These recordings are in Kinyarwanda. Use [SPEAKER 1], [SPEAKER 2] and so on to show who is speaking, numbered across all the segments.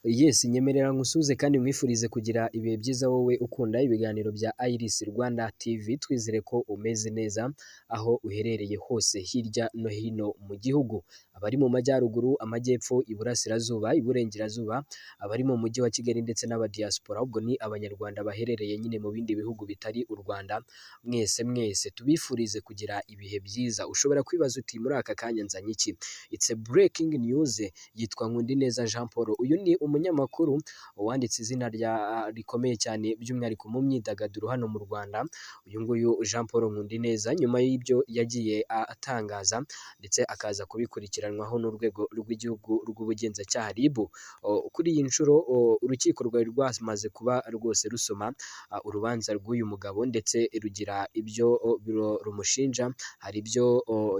[SPEAKER 1] Yes, nyemerera nkusuhuze kandi nkwifurize kugira ibihe byiza wowe ukunda ibiganiro bya Iris Rwanda TV. Twizere ko umeze neza aho uherereye hose hirya no hino mu gihugu. Abari mu majyaruguru, amajyepfo, iburasirazuba, iburengerazuba, abari mu mujyi wa Kigali ndetse n'abadiaspora, ubwo ni abanyarwanda baherereye nyine mu bindi bihugu bitari u Rwanda, mwese mwese tubifurize kugira ibihe byiza. Ushobora kwibaza uti: "Muri aka kanya nzanye iki?" It's a breaking news. Yitwa Nkundineza Jean Paul. Uyu ni umunyamakuru wanditse izina rya rikomeye cyane, by'umwihariko mu myidagaduro hano mu Rwanda. Uyu nguyu Jean Paul Nkundineza, nyuma y'ibyo yagiye atangaza ndetse akaza kubikurikiranwaho n'urwego rw'igihugu rw'ubugenzacyaha RIB. Kuri iyi nshuro urukiko rwari rwamaze kuba rwose rusoma urubanza rw'uyu mugabo ndetse rugira ibyo rumushinja. Hari ibyo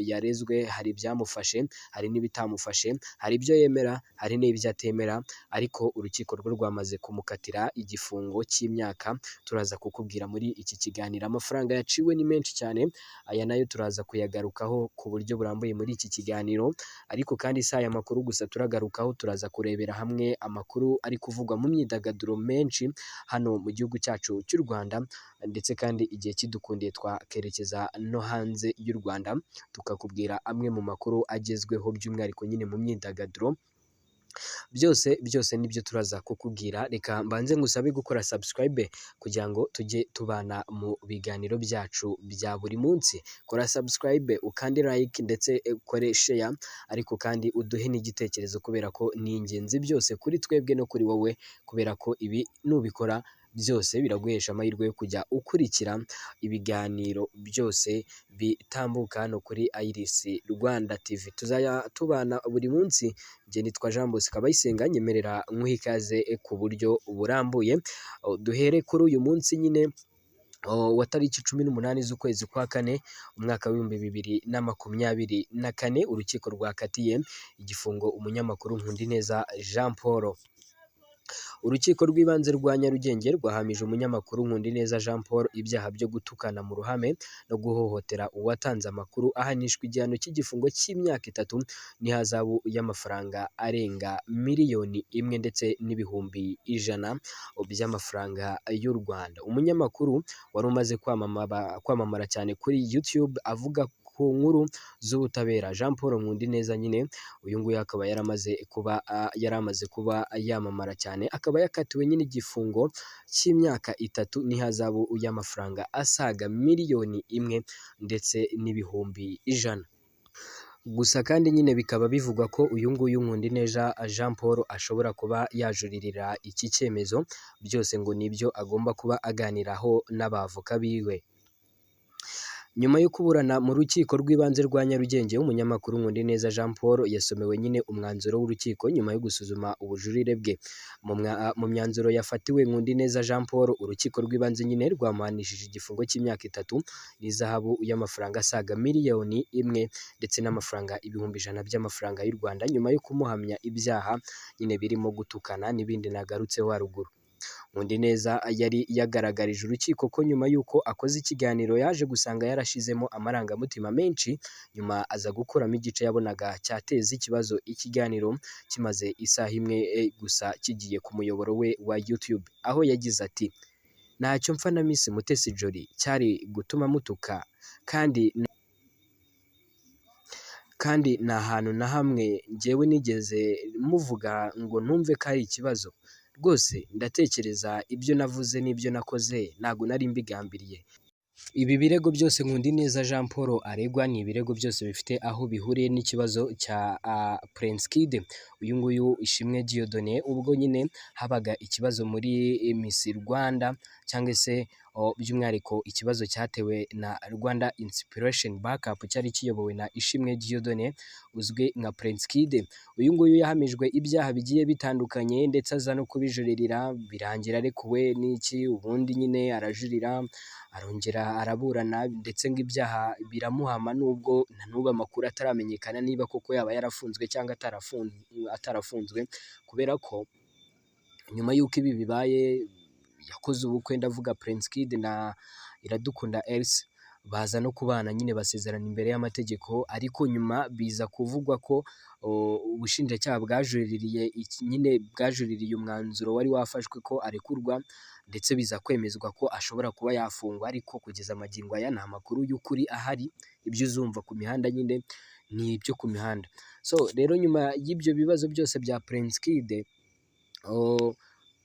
[SPEAKER 1] yarezwe, hari ibyamufashe, hari n'ibitamufashe, hari ibyo yemera, hari n'ibyo atemera, ariko urukiko rwo rwamaze kumukatira igifungo cy'imyaka turaza kukubwira muri iki kiganiro. Amafaranga yaciwe ni menshi cyane, aya nayo turaza kuyagarukaho ku buryo burambuye muri iki kiganiro. Ariko kandi si aya makuru gusa turagarukaho, turaza kurebera hamwe amakuru ari kuvugwa mu myidagaduro menshi hano mu gihugu cyacu cy'u Rwanda, ndetse kandi igihe kidukundiye twakerekeza no hanze y'u Rwanda tukakubwira amwe mu makuru agezweho, by'umwihariko nyine mu myidagaduro. Byose byose nibyo turaza kukubwira. Reka mbanze ngusabe gukora subscribe kugira ngo tujye tubana mu biganiro byacu bya buri munsi. Kora subscribe, ukande like, ndetse ukore share, ariko kandi uduhe n'igitekerezo kubera ko ni ingenzi byose kuri twebwe no kuri wowe, kubera ko ibi nubikora byose biraguhesha amahirwe yo kujya ukurikira ibiganiro byose bitambuka hano kuri Iris Rwanda TV. Tuzajya tubana buri munsi. Njye nitwa Jean Bosco Abayisenga, nyemerera nkuhe ikaze ku buryo burambuye. Duhere kuri uyu munsi nyine wa tariki 18 z'ukwezi kwa kane, umwaka w'2024, urukiko rwakatiye igifungo umunyamakuru Nkundineza Jean Paul. Urukiko rw'ibanze rwa Nyarugenge rwahamije umunyamakuru Nkundineza Jean Paul ibyaha byo gutukana mu ruhame no guhohotera uwatanze amakuru, ahanishwa igihano cy'igifungo cy'imyaka 3 n'ihazabu y'amafaranga arenga miliyoni 1 ndetse n'ibihumbi 100 by'amafaranga y'u Rwanda. Umunyamakuru wari umaze kwamamara cyane kuri YouTube avuga ku nkuru z'ubutabera, Jean Paul Nkundineza nyine, uyu nguyu akaba yaramaze kuba yamamara cyane, akaba yakatiwe nyine igifungo cy'imyaka 3 n'ihazabu y'amafaranga asaga miliyoni 1 ndetse n'ibihumbi 100. Gusa kandi nyine bikaba bivugwa ko uyu nguyu Nkundineza Jean Paul ashobora kuba yajuririra iki cyemezo. Byose ngo nibyo agomba kuba aganiraho n'abavoka biwe. Nyuma yo kuburana mu rukiko rw'ibanze rwa Nyarugenge, umunyamakuru Nkundineza Jean Paul yasomewe nyine umwanzuro w'urukiko nyuma yo gusuzuma ubujurire bwe. Mu myanzuro yafatiwe Nkundineza Jean Paul, urukiko rw'ibanze nyine rwamuhanishije igifungo cy'imyaka 3 n'ihazabu y'amafaranga asaga miliyoni 1 ndetse n'amafaranga 100,000 by'amafaranga y'u Rwanda, nyuma yo kumuhamya ibyaha nyine birimo gutukana n'ibindi nagarutseho haruguru. Nkundineza yari yagaragarije urukiko ko nyuma y'uko akoze ikiganiro yaje gusanga yarashizemo amarangamutima menshi, nyuma aza gukuramo igice yabonaga cyateza ikibazo, ikiganiro kimaze isaha imwe gusa kigiye ku muyoboro we wa YouTube, aho yagize ati: "Ntacyo mpfa na Miss Mutesi Jolly cyari gutuma mutuka, kandi nta hantu na hamwe njyewe nigeze muvuga ngo numve ko ari ikibazo. Rwose ndatekereza ibyo navuze n'ibyo nakoze ntabwo nari mbigambiriye." Ibi birego byose Nkundineza Jean Paul aregwa ni ibirego byose bifite aho bihuriye n'ikibazo cya Prince Kid, uyu nguyu Ishimwe Dieudonné, ubwo nyine habaga ikibazo muri Miss Rwanda, cyangwa se by'umwihariko ikibazo cyatewe na Rwanda Inspiration Backup cyari kiyobowe na Ishimwe Dieudonné uzwi nka Prince Kid. Uyu nguyu yahamijwe ibyaha bigiye bitandukanye ndetse aza no kubijuririra, birangira arekuwe n'iki, ubundi nyine arajurira, arongera araburana, ndetse ngo ibyaha biramuhama, nubwo na n'ubu amakuru ataramenyekana niba koko yaba yarafunzwe cyangwa atarafunzwe, kubera ko nyuma y'uko ibi bibaye yakoze ubukwe, ndavuga Prince Kid na Iradukunda Elsa. Baza no kubana nyine, basezerana imbere y'amategeko, ariko nyuma biza kuvugwa ko ubushinjacyaha bwajuririye nyine bwajuririye umwanzuro wari wafashwe ko arekurwa, ndetse biza kwemezwa ko ashobora kuba yafungwa. Ariko kugeza magingo aya nta makuru y'ukuri ahari, ibyo uzumva ku mihanda nyine ni ibyo ku mihanda. So rero, nyuma y'ibyo bibazo byose bya Prince Kid,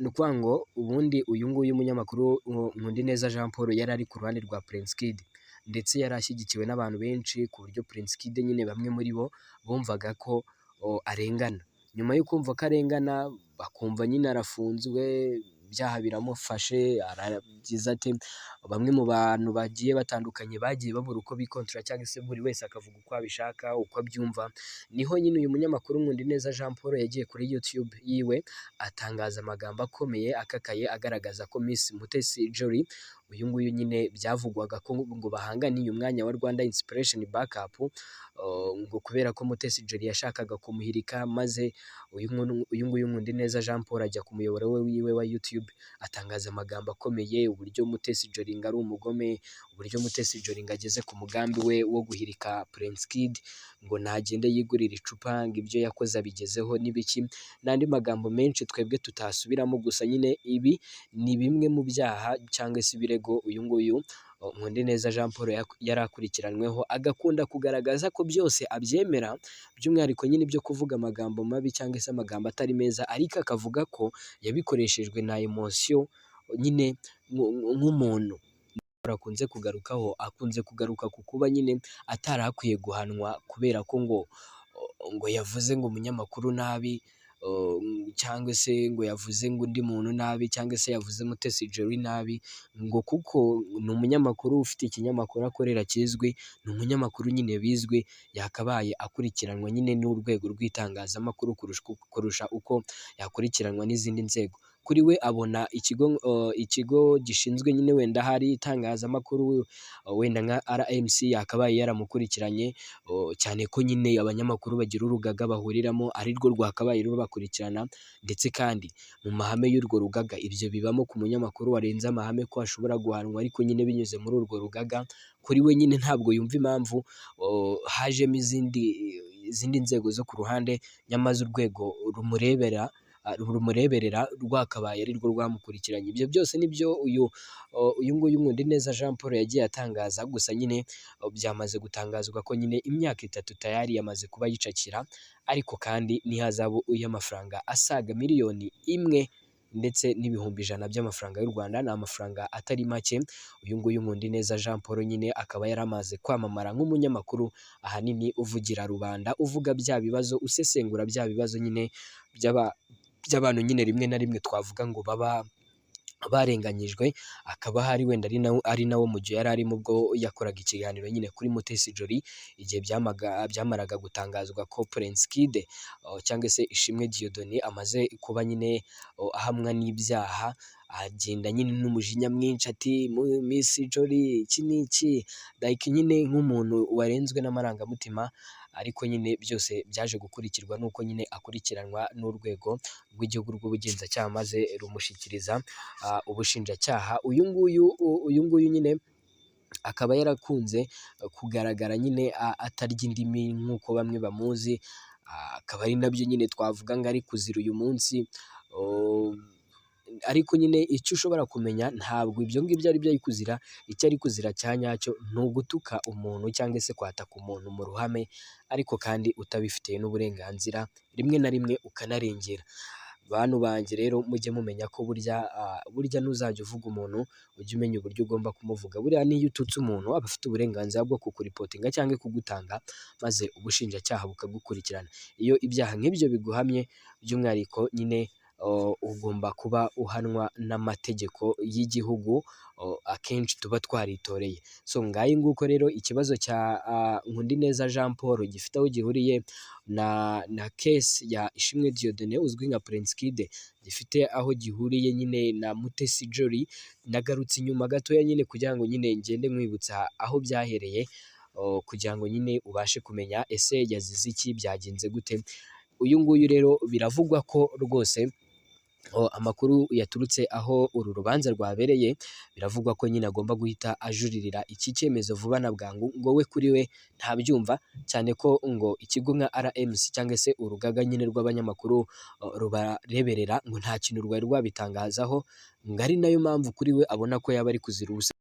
[SPEAKER 1] ni ukuvuga ngo ubundi uyu nguyu munyamakuru Nkundineza Jean Paul yari ari ku ruhande rwa Prince Kid, ndetse yari ashyigikiwe n'abantu benshi, ku buryo Prince Kid nyine bamwe muri bo bumvaga ko arengana. Nyuma yo kumva ko arengana, bakumva nyine arafunzwe, ibyaha biramufashe, aragize ate, bamwe mu bantu bagiye batandukanye bagiye babura uko bikontorora, cyangwa se buri wese akavuga uko abishaka, uko abyumva. Niho nyine uyu munyamakuru Nkundineza Jean Paul yagiye kuri YouTube yiwe, atangaza amagambo akomeye akakaye, agaragaza ko Miss Mutesi Jolly, uyu nguyu nyine byavugwaga ko ngo bahanganiye umwanya wa Rwanda Inspiration Backup, ngo kubera ko Mutesi Jolly yashakaga kumuhirika, maze uyu nguyu Nkundineza Jean Paul ajya ku muyoboro we wiwe wa YouTube, atangaza amagambo akomeye, uburyo Mutesi Jolly ngo ari umugome, uburyo Mutesi Jolly ngo ageze ku mugambi we wo guhirika Prince Kid, ngo nagende yigurire icupa, ngo ibyo yakoze abigezeho n'ibiki, n'andi magambo menshi twebwe tutasubiramo. Gusa nyine ibi ni bimwe mu byaha cyangwa se ibirego uyu nguyu Nkundineza Jean Paul yari akurikiranyweho, agakunda kugaragaza ko byose abyemera, by'umwihariko nyine ibyo kuvuga amagambo mabi cyangwa se amagambo atari meza, ariko akavuga ko yabikoreshejwe na emotion nyine nk'umuntu. Akunze kugarukaho, akunze kugaruka ku kuba nyine atari akwiye guhanwa kubera ko ngo yavuze ngo umunyamakuru nabi, cyangwa se ngo yavuze ngo undi muntu nabi, cyangwa se yavuze Mutesi Jolly nabi, ngo kuko ni umunyamakuru ufite ikinyamakuru akorera kizwi, ni umunyamakuru nyine bizwi, yakabaye akurikiranwa nyine n'urwego rw'itangazamakuru kurusha uko yakurikiranwa n'izindi nzego. Kuri we abona ikigo gishinzwe nyine wenda hari itangazamakuru, wenda nka RMC, yakabaye yaramukurikiranye, cyane ko nyine abanyamakuru bagira urugaga bahuriramo, arirwo rwakabaye rubakurikirana. Ndetse kandi mu mahame y'urwo rugaga ibyo bibamo, ku munyamakuru warenze amahame ko ashobora guhanwa, ariko nyine binyuze muri urwo rugaga. Kuri we nyine ntabwo yumva impamvu hajemo izindi nzego zo ku ruhande, nyamaze urwego rumureberera rwakabaye arirwo rwamukurikiranye. Ibyo byose nibyo uyu nguyu Nkundineza Jean Paul yagiye atangaza. Gusa nyine byamaze gutangazwa ko nyine imyaka 3 tayari yamaze kuba yicakira, ariko kandi n'ihazabu y'amafaranga asaga 1,100,000 ndetse n'ibihumbi 100 by'amafaranga y'u Rwanda, ni amafaranga atari make. Uyu nguyu Nkundineza Jean Paul nyine akaba yaramaze kwamamara nk'umunyamakuru ahanini uvugira rubanda, uvuga bya bibazo, usesengura bya bibazo nyine by'abantu nyine rimwe na rimwe twavuga ngo baba barenganyijwe. Akaba hari wenda ari nawo mu gihe yari arimo ubwo yakoraga ikiganiro nyine kuri Mutesi Jolly, igihe byamaraga gutangazwa ko Prince Kid cyangwa se Ishimwe Dieudonné amaze kuba nyine ahamwa n'ibyaha, agenda nyine n'umujinya mwinshi ati: "Miss Jolly iki n'iki", like nyine nk'umuntu warenzwe n'amarangamutima. Ariko nyine byose byaje gukurikirwa n'uko nyine akurikiranwa n'urwego rw'igihugu rw'ubugenzacyaha, maze rumushyikiriza ubushinjacyaha. Uyu nguyu nyine akaba yarakunze kugaragara nyine atarya indimi nk'uko bamwe bamuzi, akaba ari nabyo nyine twavuga ngo ari kuzira uyu munsi. Ariko nyine icyo ushobora kumenya, ntabwo ibyo ngibyo ari byo ari kuzira. Icyo ari kuzira cya nyacyo ni ugutuka umuntu cyangwa se kwataka umuntu mu ruhame, ariko kandi utabifitiye n'uburenganzira, rimwe na rimwe ukanarengera. Bantu banjye rero, mujye mumenya ko burya nuzajya uvuga umuntu, ujye umenya uburyo ugomba kumuvuga. Buriya n'iyo ututse umuntu, aba afite uburenganzira bwo kukuripotinga cyangwa kugutanga, maze ubushinjacyaha bukagukurikirana. Iyo ibyaha nk'ibyo biguhamye, by'umwihariko nyine ugomba kuba uhanwa n'amategeko y'igihugu akenshi tuba twaritoreye. So ngayo nguko rero, ikibazo cya Nkundineza Jean Paul gifite aho gihuriye na case ya Ishimwe Dieudonné uzwi nka Prince Kid, gifite aho gihuriye nyine na Mutesi Jolly. Nagarutse inyuma gatoya nyine kugira ngo nyine ngende nkwibutsa aho byahereye, kugira ngo nyine ubashe kumenya ese yazize iki, byagenze gute. Uyu nguyu rero biravugwa ko rwose Amakuru yaturutse aho uru rubanza rwabereye, biravugwa ko nyine agomba guhita ajuririra iki cyemezo vuba na bwangu. Ngo we kuri we ntabyumva, cyane ko ngo ikigo nka RMC cyangwa se urugaga nyine rw'abanyamakuru rubareberera ngo nta kintu rwari rwabitangazaho, ngo ari nayo mpamvu kuri we abona ko yaba ari kuzira ubusa.